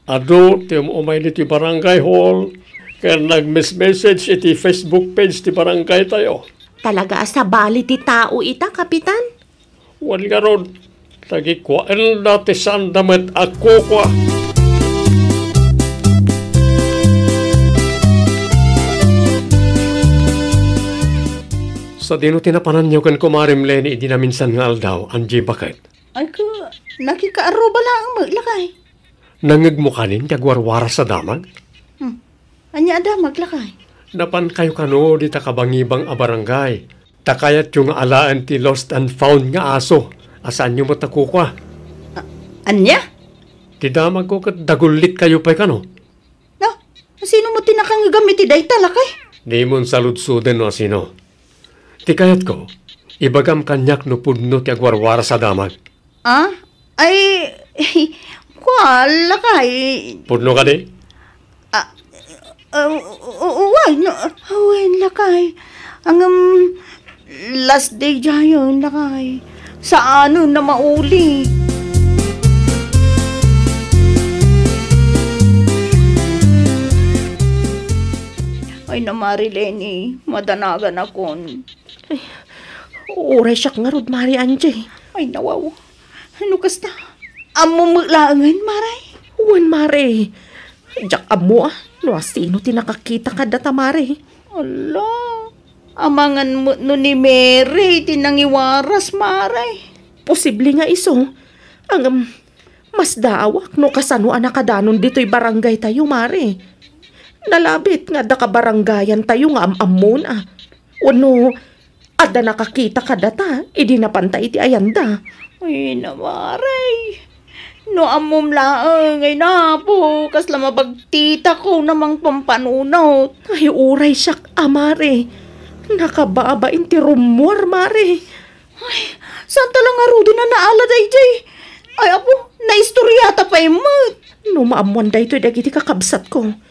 Adu ti um-umay ditoy barangay hall ken nagmes-message iti Facebook page ti barangaytayo. Talaga a sabali ti tao ita, Kapitan? Wen ngarud, tagikuaenda ti saanda met a kukua. Sadino ti napananyo ken kumarem Leni idi naminsan nga aldaw, Angie, baket? Ay, ka, nakikaarruba laeng met, lakay. Nangngegmo kanin ti agwarwaras a damag? Hmm. Ania a damag, lakay? Napankayo kano dita kabangibang a barangay. Ta kayatyo nga alaen ti lost and found nga aso a saanyo met a kukua. A-, ania? Ti damagko ket dagullitkayo pay kano. No? Sino met ti nakangngegam iti dayta, lakay? Dimon saludsoden no asino. Ti kayatko, ibagam kaniak no pudno ti agwarwaras a damag. Ah? Ay, kua, lakay. Pudno kadi? Ah, ah, u-, u-, wen, wen, lakay. Ngem, last day daydiayen, lakay. Saanen a mauli. Ay, na, Mari Leni, madanaganakon. Ay, uray siak ngarud, Mari Angie. Ay, nawaw. No kasta, ammom met laengen, Mari? Wen, Mari. Diak ammo a no asino ti nakakita kadata, Mari. Ala, amangan met no ni Mary ti nangiwaras, Mari. Posible nga isu. Ngem, masdaawak no kasano a nakadanon ditoy barangaytayo, Mari. Nalabit nga adda kabarangayantayo nga am-ammona. Wenno, adda nakakita kadata idi napanta iti ayanda. Ay, na, Mari. No ammom laeng, ay, na, Apo, kasla mabagtitakon a mangpampanunot. Ay, uray siak a, Mari. Nakababain ti rummuar, Mari. Ay, saanta la ngaruden a naala daydiay? Ay, Apo, naistoriata pay met. No maammoan daytoy dagiti kakabsatko,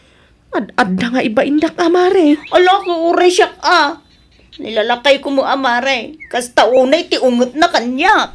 ad-adda nga ibaindak a, Mari. Ala, uray siak a. Nilalakayko met a, Mari. Kasta unay ti ungetna kaniak.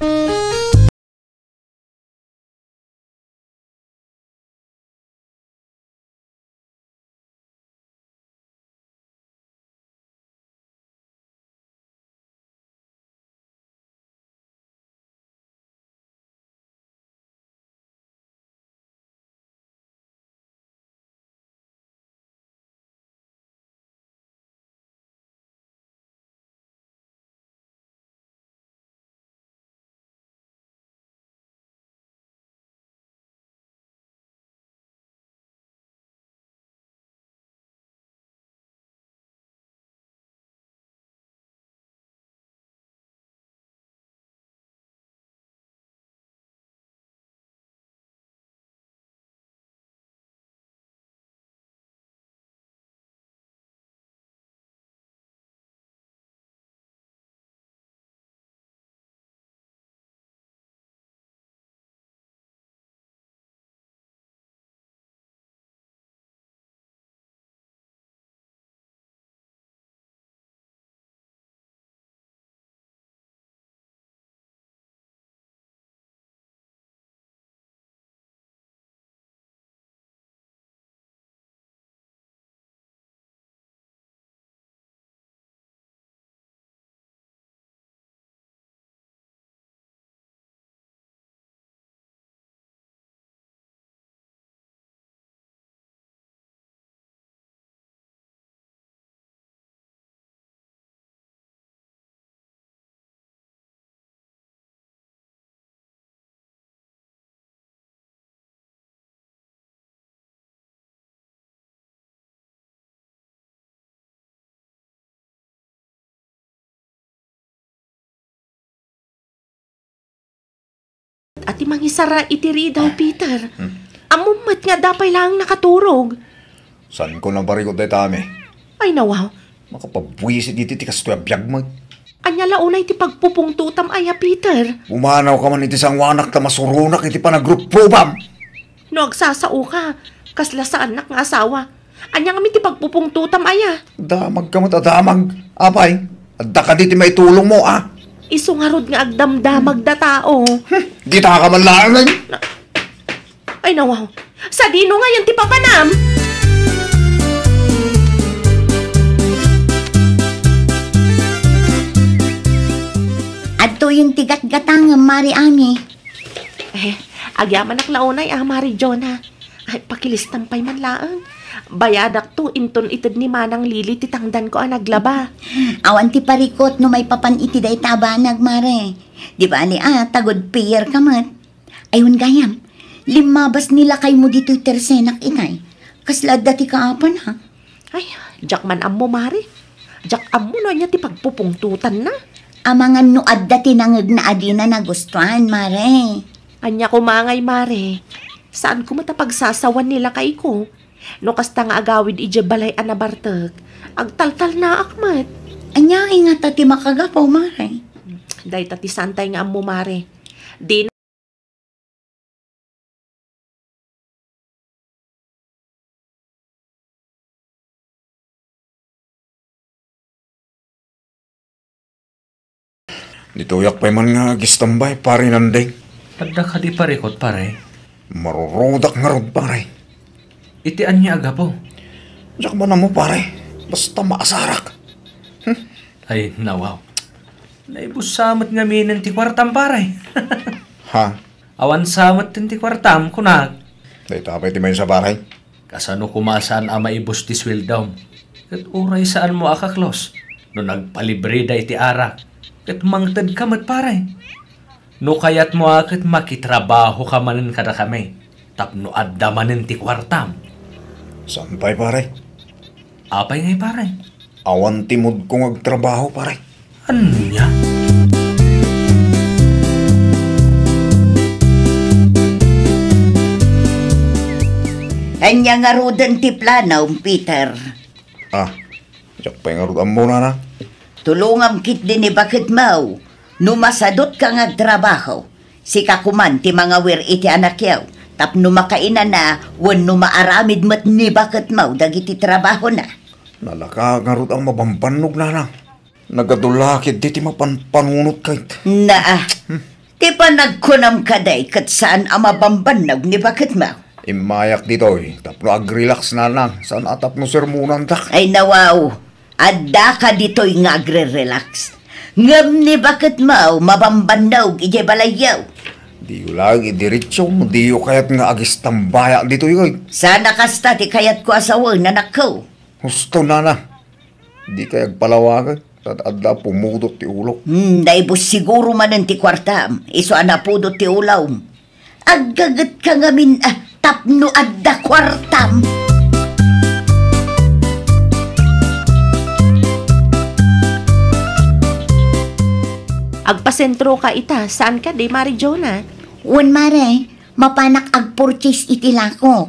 A ti mangisara iti ridaw, Peter. Hmm. Ammom met nga adda pay laeng nakaturog. Saanko naparikut dayta, Ami. Ay, nawaw. Makapabuisit iti ti kastoy a biag met. Ania la unay ti pagpupungtotam aya, Peter? Pumanaw ka man iti sangoanak ta masuronak iti panagruprubbam. No agsasaoka, kasla saannak nga asawa. Ania ngamin ti pagpupungtotam aya? Damag ka met a damag. Apay, adda kadi ti maitulongmo, a? Isu ngarud nga agdamdamag da tao. Hmm, kita ka man laeng. Ay, nawaw. Sadino ngayon ti papanam? Adtoyen ti gatgatangem, Mari Ami. Eh, agyamanak la unay a, Mari Jonah. Ay, pakilistam pay man laeng. Bayadakto inton ited ni Manang Lili ti tangdanko a naglaba. Awan ti parikut no maipapan iti dayta a banag, Mare. Di bali a, ta good payer ka met. Ay, wen gayam, limmabas ni lakaymo ditoy tersenak itay. Kasla adda ti kaapan, ha? Ay, diak man ammo, Mare. Diak ammo no ania ti pagpupungtotanna. Amangan no adda ti nangegna a dina nagustuan, Mare. Ania koma ngay, Mare? Saanko met a pagsasawan ni lakayko. No kasta nga agawid idiay balay a nabartek, agtaltalnaak met. Ania ngay ngata ti makagapu, Mare? Dayta ti saantay nga ammo, Mare. Di Ditoyak pay man nga agistambay, Pare Nandeng. Adda kadi parikut, pare? Marurudak ngarud, pare. Iti ania a gapu? Diak man ammo, pare. Basta maasarak. Hmm? Ay, nawaw. Naibussa met ngaminen ti kuartam, pare. Ha? Awan sa met ti kuartam, kunak. Dayta pay ti maysa, pare. Kasano koma saan a maibus ti sueldom? Ket uray saanmo a kaklos, no nagpalibreda iti arak, ket mangtedka met, pare. No kayatmo a ket makitrabahoka manen kadakami, tapno adda manen ti kuartam. Saan pay, pare? Apay ngay, pare? Awan ti moodko nga agtrabaho, pare. Ania? Ania ngaruden ti planom, Peter? Ah, diak pay ngarud ammo, Nana. Tulongam ketdi ni baketmo. No masadutka nga agtrabaho, sika koman ti mangawir iti anakyo, tapno makainana wenno maaramid met ni baketmo dagiti trabahona. Nalaka ngarud a mabambannog, Nana. Nagadu la ketdi ti mapanpanunot ket. Naa, ti panagkunam kadi ket saan a mabambannog ni baketmo. Immayak ditoy tapno agrelax, Nana, saan a tapno sermonandak. Ay, nawaw, addaka ditoy nga agrerelax. Ngem ni baketmo mabambannog idiay balayyo. Diyo laeng idiretso no diyo kayat nga agistambayak ditoy, oy. Saan a kasta ti kayatko a sawen, anakko. Husto, Nana. Dikay agpalawag, ta adda pumudot ti ulok. Hmm, naibus siguro manen ti kuartam, isu a napudot ti ulom. Aggagetka ngamin, ah, tapno adda kuartam. Agpasentroka ita, saan kadi, Mare Jonah? Wen, Mare, mapanak agpurchase iti lakok.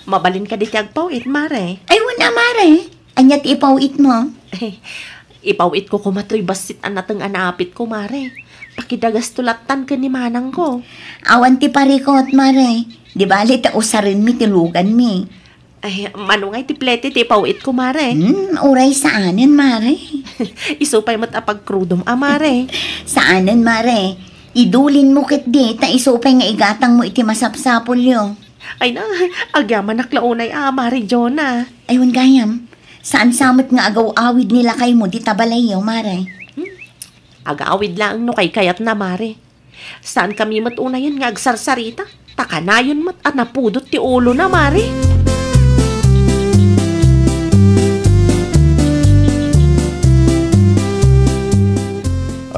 Mabalin kadi ti agpaw-it, Mare? Ay, wen a, Mare. Ania ti ipaw-itmo? Ipaw-itko koma toy bassit a nateng a naapitko, Mare. Pakidagasto lattan ken ni manangko. Awan ti parikut, Mare. Di bali ta usarenmi ti luganmi. Ay, mano ngay ti plete ti ipaw-itko, Mare? Hmm, uray saanen, Mare. Isu pay met a pagkrudom a, Mare. Saanen, Mare. Idulinmo ketdi ta isu pay nga igatangmo iti masapsapulyo. Ay na, agyamanak la unay a, Mare Jonah. Ay, wen gayam, saan sa met nga agaw-awid ni lakaymo dita balayyo, Mare? Hmm? Agawid laeng no kaykayatna, Mare. Saankami met unayen nga agsarsarita, ta kanayon met a napudot ti ulona, Mare.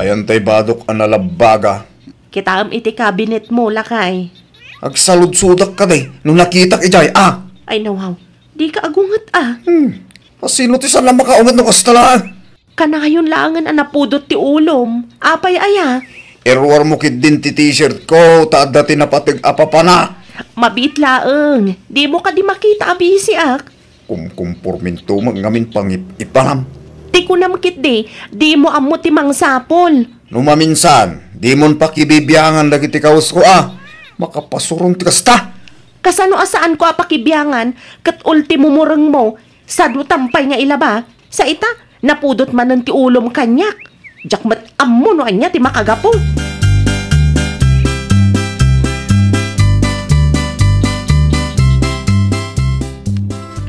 Ayan tay badok a nalabbaga. Kitaem iti kabinetmo, lakay. Agsaludsodak kadi no nakitak idiay, a? Ay, nawaw. Dika agunget, a? Hmm. Asino ti saan a makaunget no kasta laeng? Kanayon laengen a napudot ti ulom. Apay aya? Iruarmo ketdin ti t-shirt ko, ta adda ti napateg a papana. Mabiit laeng. Dimo kadi makita a bisiak? Kumkumporminto met ngamin pangip-ipanam. Ti kunam ketdi, dimo ammo ti mangsapul. No maminsan, dimon pakibibiangan dagiti kawes ko a. Makapasuron ti kasta. Kasano a saanko a pakibiangan, ket ultimo murengmo, sadutam pay nga ilaba? Sa ita, napudot manen ti ulom kaniak. Diak met ammo no ania ti makagapu.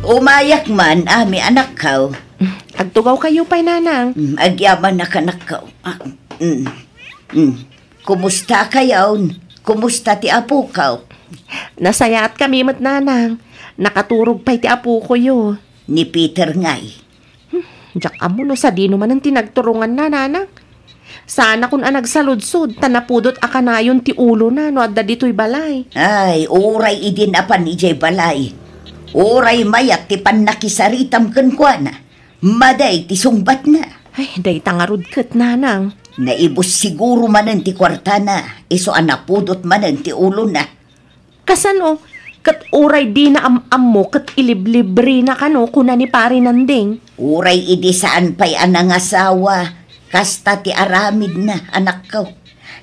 Umayak man, Ami, anakkaw. Agtugawkayo pay, Nanang. Mm, agyamanak, anakkaw. Ah, mm, mm. Kumusta kayon? Kumusta ti apokaw? Nasayaatkami met, Nanang. Nakaturog pay ti apokoyo. Ni Peter ngay? Hmm, diak ammo no sadino manen ti nagturonganna, Nanang. Saanakon a nagsaludsod ta napudot a kanayon ti ulona no adda ditoy balay. Ay, uray idi napan idiay balay. Uray mayat ti pannakisaritam kenkuana. Madi ti sungbatna. Ay, dayta ngarud ket, Nanang. Naibus siguro manen ti kuartana, isu a napudot manen ti ulona. Kasano? Ket uray dina am-ammo ket iliblibrena kano, kuna ni Pari Nanding. Uray idi saan pay a nangasawa, kasta ti aramidna, anakko.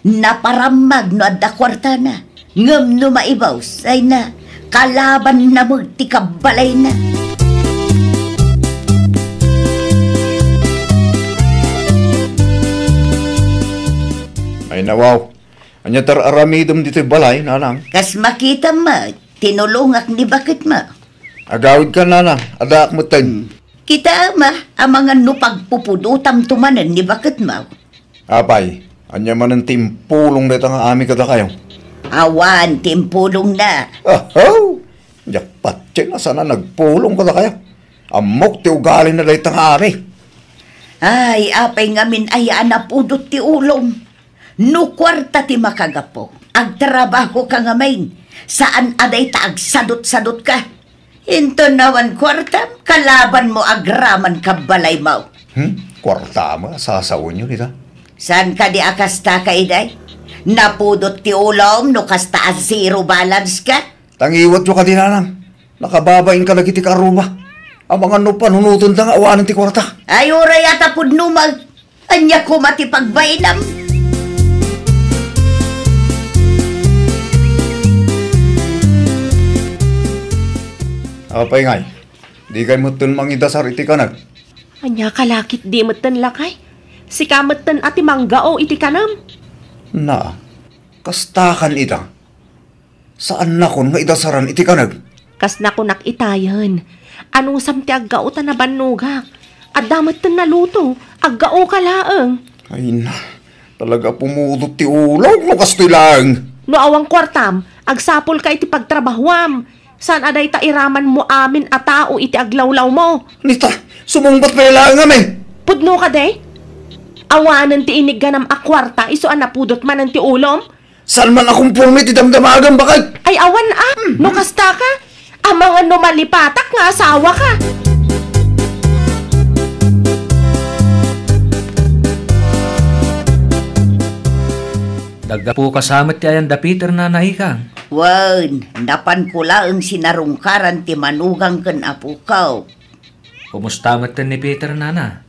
Naparammag no adda kuartana, ngem no maibaw, sayna, kalabanna met ti kabbalayna. Ay, nawaw. Ania ti ar-aramidem ditoy balay, Nanang? Kas makitam met, tinulongak ni baketmo. Agawidka, Nanang, addaak metten. Hmm. Kitaem a, amangan no pagpupudotamto manen ni baketmo. Apay, ania manen ti impulong dayta nga Ami kadakayo? Awan ti impulongna. Ahaw! Diak patien a saan a nagpulong kadakayo. Ammok ti ugalina dayta nga Ami. Ay, apay ngamin aya a napudot ti ulom? No kuarta ti makagapu, agtrabahoka ngamin, saan a dayta agsadutsadutka. Inton awan kuartam, kalabanmo agraman kabbalaymo. Hmm? Kuartam a sasawenyo dita? Saan kadi a kasta, kayday? Napudot ti ulom no kasta a zero balance ka? Tangiwatyo kadi, Nanang. Nakababainka dagiti kaarruma. Amangan no panunotenta nga awanen ti kuarta. Ay, uray a ta pudno met. Ania koma ti pagbainam? Apay ngay, dikay metten mangidasar iti kanek? Ania ka la ketdi metten, lakay? Sika metten a ti manggao iti kanem? Na, kastakan ita. Saannakon nga idasaran iti kanek. Kas nakunak itayen, anusam ti aggao ta nabannogak. Adda metten naluto, aggaoka laeng. Ay na, talaga pumudot ti ulok no kastoy laeng. No awan kuartam, agsapulka iti pagtrabahuam. Saan a dayta iramanmo amin a tao iti aglawlawmo? Nita, sumungbat pay laeng, Ami. Pudno kadi? Awanen ti inigganam a kuarta isu a napudot manen ti ulom? Saan man a kumporme ti damdamagam, baket? Ay, awan a. Mhm. No kasta ka, amangan no malipatak nga asawa ka. Naggapu ka sa met ti ayan da Peter, Nana Ikang? Wen, napanko laeng sinarungkaran ti manugang ken apokaw. Kumusta metten ni Peter, Nana?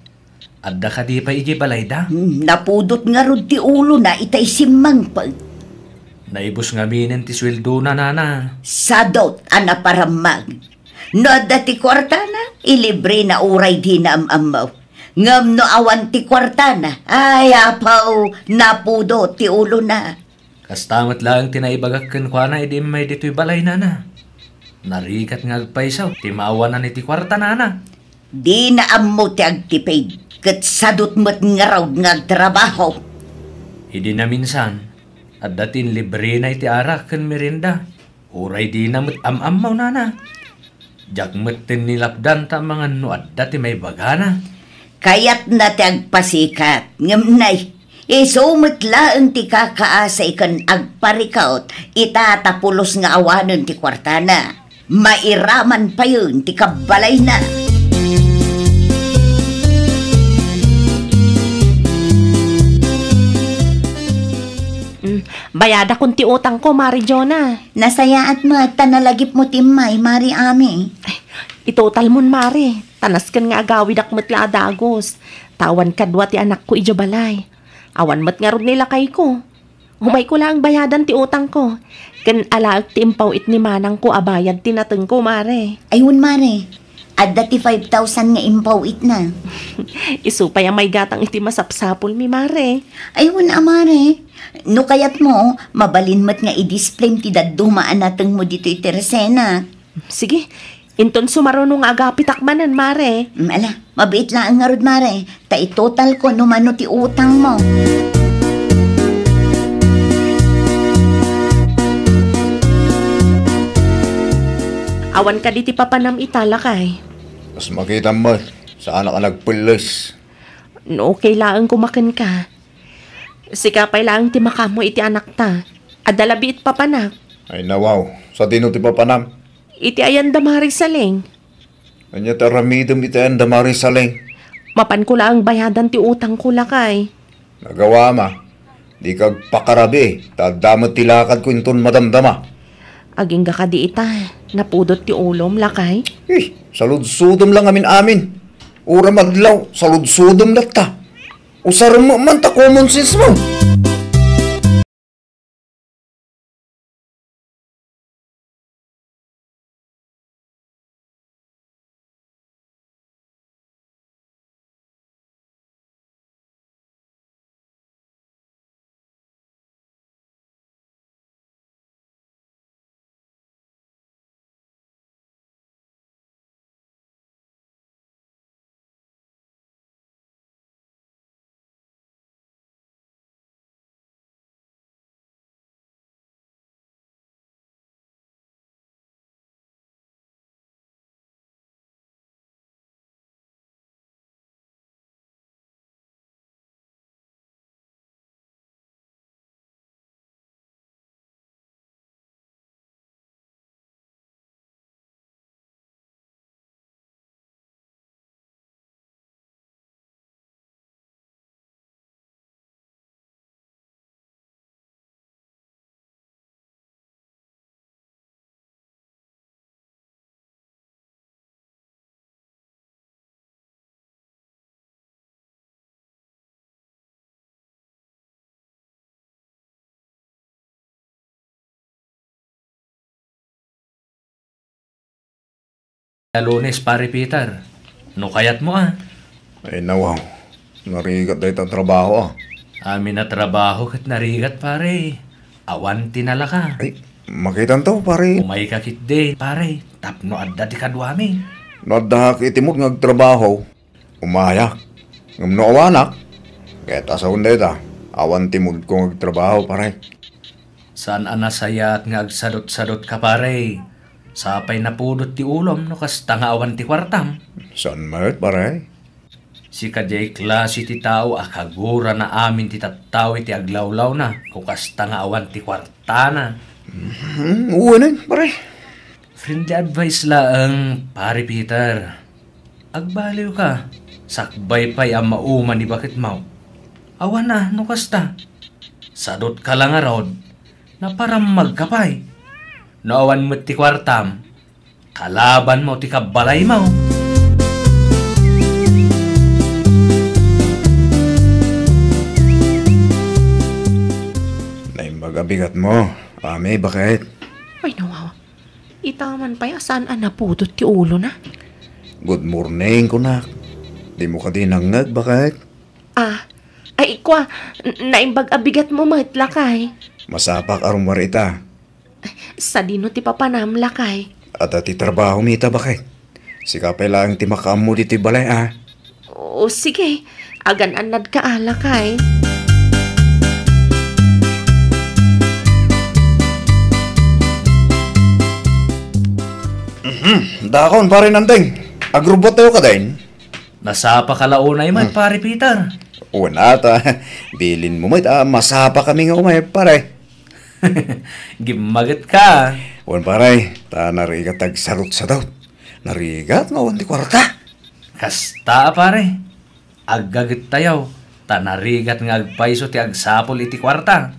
Adda kadi pay idiay balayda? Hmm, napudot ngarud ti ulona itay simmangpet. Naibus ngaminen ti sueldona, Nana. Sadut a naparammag. No adda ti kuartana, ilibrena uray dina am-ammo. Ngem no awan ti kuartana, ay, apaw, napudot ti ulona. Kasta met laeng ti naibagak kenkuana idi immay ditoy balay, Nana. Narigat nga agpayso ti maawanan iti kuarta, Nana. Dina ammo ti agtipid, ket sadut met ngarud nga agtrabaho. Idi naminsan, adda ti inlibrena iti arak ken merienda. Uray dina met am-ammo, Nana. Diak metten nilapdan ta amangan no adda ti maibagana. Kayatna ti agpasikat, ngem nay, isu met laeng ti kakaasi ken agparikut ita ta pulos nga awanen ti kuartana. Mairaman payen ti kabbalayna. Bayadakon ti utangko, Mare Jonah. Nasayaat met ta nalagipmo ti immay, Mare Ami. Itotalmon, Mare. Ta nasken nga agawidak met la a dagus. Ta awan kadua ti anakko idiay balay. Awan met ngarud ni lakayko. Umayko laeng bayadan ti utangko. Ken alaek ti impaw-it ni manangko a bayad ti natengko, Mare. Ay wen, Mare. Adda ti five thousand nga impaw-itna. Isu pay a maigatang iti masapsapulmi, Mare. Ay wen a, Mare. No kayatmo, mabalin met nga i-displayem ti dadduma a natengmo ditoy terasena. Sige, inton sumaruno nga agapitak manen, Mare. Mm, ala, mabiit laeng ngarud, Mare. Ta itotalko no mano ti utangmo. Awan kadi ti papanam ita, lakay? Kas makitam met, saanak a nagpelles. No okay laeng koma kenka. Sika pay laeng ti makaammo iti anakta. Adda labi iti papanak. Ay, nawaw. Sadino ti papanam? Iti ayan da Mare Saleng. Ania ti aramidem iti ayan da Mare Saleng? Mapanko laeng bayadan ti utangko, lakay. Nagawam a. Dika agpakarabii, ta adda met ti lakadko inton madamdama. Agingga kadi ita, napudot ti ulom, lakay? Eh, saludsodem la ngamin-amin. Uray madlaw, saludsodem latta. Usarem man ta common sense mo. Lunes, Pare Peter. No kayatmo, a. Ay, nawaw. Narigat dayta a trabaho, a. Amin a trabaho ket narigat, pare. Awan ti nalaka. Ay, makitanto, pare. Umayka ketdi, pare, tapno adda ti kaduami. No addaak itimod nga agtrabaho, umayak. Ngem no awanak, ket asawen dayta, awan timodko nga agtrabaho, pare. Saan a nasayaat nga agsadutsadutka, pare. Sapay napudot ti ulom no kasta nga awan ti kuartam. Saan met, pare? Sika diay klase ti tao a kagurana amin ti tattao iti aglawlawna no kasta nga awan ti kuartana. Hmm, wen, pare. Friendly advice laeng, Pare Peter. Agbaliwka, sakbay pay a mauma ni baketmo. Awan a no kasta. Sadutka la ngarud, naparammagka pay. No awan met ti kuartam, kalabanmo ti kabbalaymo. Naimbag a bigatmo, Ami, baket. Ay, nawawa. Ita man pay a saan a napudot ti ulona. Good morning, kunak. Dimo kadi nangngeg, baket? Ah, ay, kua, n-, naimbag a bigatmo met, lakay. Masapak a rummuar ita. Sadino ti papanam, lakay? Adda ti trabaho mi ita, baket. Sika pay laeng ti makaammo ditoy balay, a. O, sige. Agan-annadka a, lakay. Mhm. Dakon, Pare Nandeng. Agrubot tayo kadin? Nasapaka la unay met, Hmm. Pare Peter. Wen ata. Bilinmo met a masapakami nga umay, pare. Gimmagetka. Wen, pare, ta narigat agsadutsadut. Narigat nga awan ti kuarta. Kasta, pare. Aggagettayo, ta narigat nga agpayso ti agsapul iti kuarta.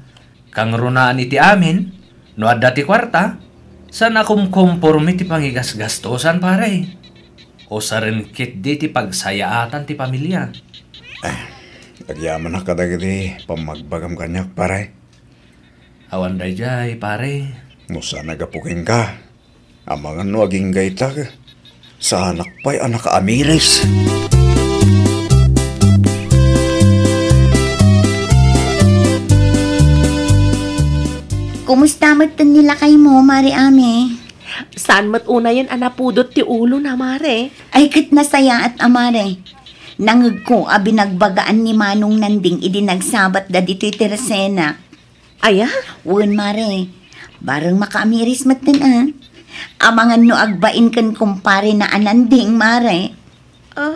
Kangrunaan iti amin, no adda ti kuarta, saan a kumkomporme ti pangigasgastosan, pare. Usaren ketdi ti pagsayaatan ti pamilia. Eh, agyamanak kadagiti pammagbagam kaniak, pare. Awan daydiay, pare. No saan a gapu kenka, amangan no agingga ita, saanak pay a nakaamiris. Kumusta met ten ni lakaymo, Mare Ame? Saan met unayen a napudot ti ulona, Mare? Ay, ket nasayaat a, Mare. Nangngegko a binagbagaan ni Manong Nanding idi nagsabatda ditoy Teresena. Aya? Wen, Mare. Bareng makaamiris metten, a. Amangan no agbain ken kumparena a Nanding, Mare. Ah,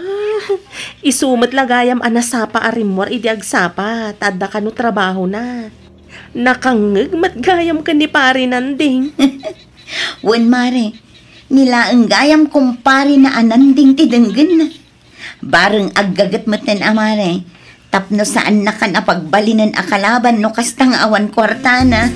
isu met la gayam a nasapa a rimmuar idi agsapa, ta adda kano trabahona. Nakangngeg met gayam ken ni Pare Nanding. Wen, Mare. Ni laeng gayam kumparena a Nanding ti denggenna. Bareng aggaget metten a, Mare, tapno saannakan a pagbalinen a kalaban no kasta nga awan kuartana.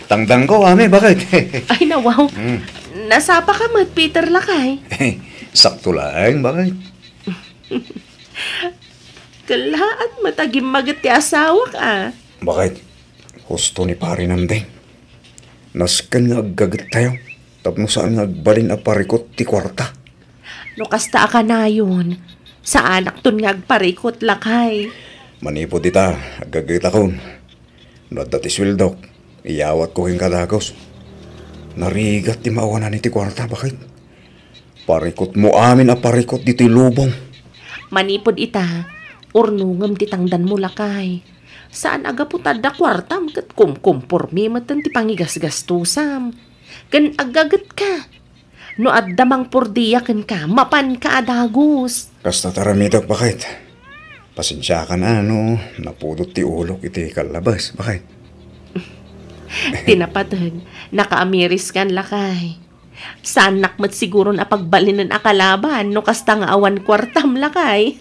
Tangdanko, Ame, bakit? Ay, nawaw. Mm. Nasapaka met, Peter, lakay. Sakto laeng, bakit? Kellaat met a gimmaget ti asawak, a. Bakit? Husto ni Pare Nanding. Nasken nga aggagettayo tapno saan nga agbalin a parikut ti kuarta. No kasta a kanayon, saanakton nga agparikut, lakay. Manipud ita, aggagetakon. No adda ti sueldok, iyawatko kenka dagus. Narigat ti maawanan iti kuarta, bakit? Parikutmo amin a parikut ditoy lubong. Manipud ita, urnongem ti tangdanmo, lakay. Saan a gapu ta adda kuartam ket kumkomporme metten ti pangigasgastosam. Ken aggagetka. No adda mangpordia kenka, mapanka a dagus. Kasta ti aramidek, bakit? Pasensiakan a no napudot ti ulok iti kallabes, bakit? Ti napateg, nakaamiriskan, lakay. Saannak met siguron a pagbalinen a kalaban no kasta nga awan kuartam, lakay.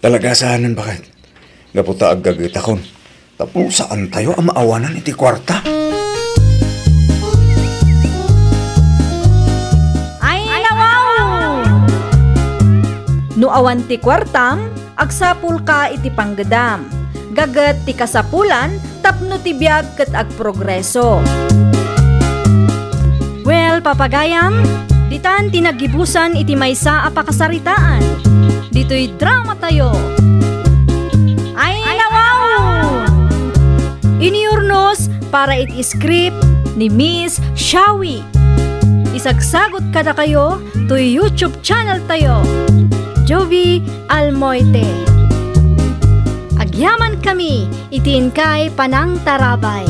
Talaga saanen, bakit? Gapu ta aggagetakon. Tapno saantayo a maawanan iti kuarta. Ay, nawaw! No awan ti kuartam, agsapulka iti panggedam. Gaget ti kasapulan tapno ti biag ket agprogreso. Well, papagayam, ditan ti naggibusan iti maysa a pakasaritaan. Ditoy dramatayo. Ay, nawaw! Inurnos para iti script ni Miss Shawi. Isagsagut kadakayo toy YouTube channel tayo, Jovie Almoite. Agyaman kami iti inkay panangtarabay.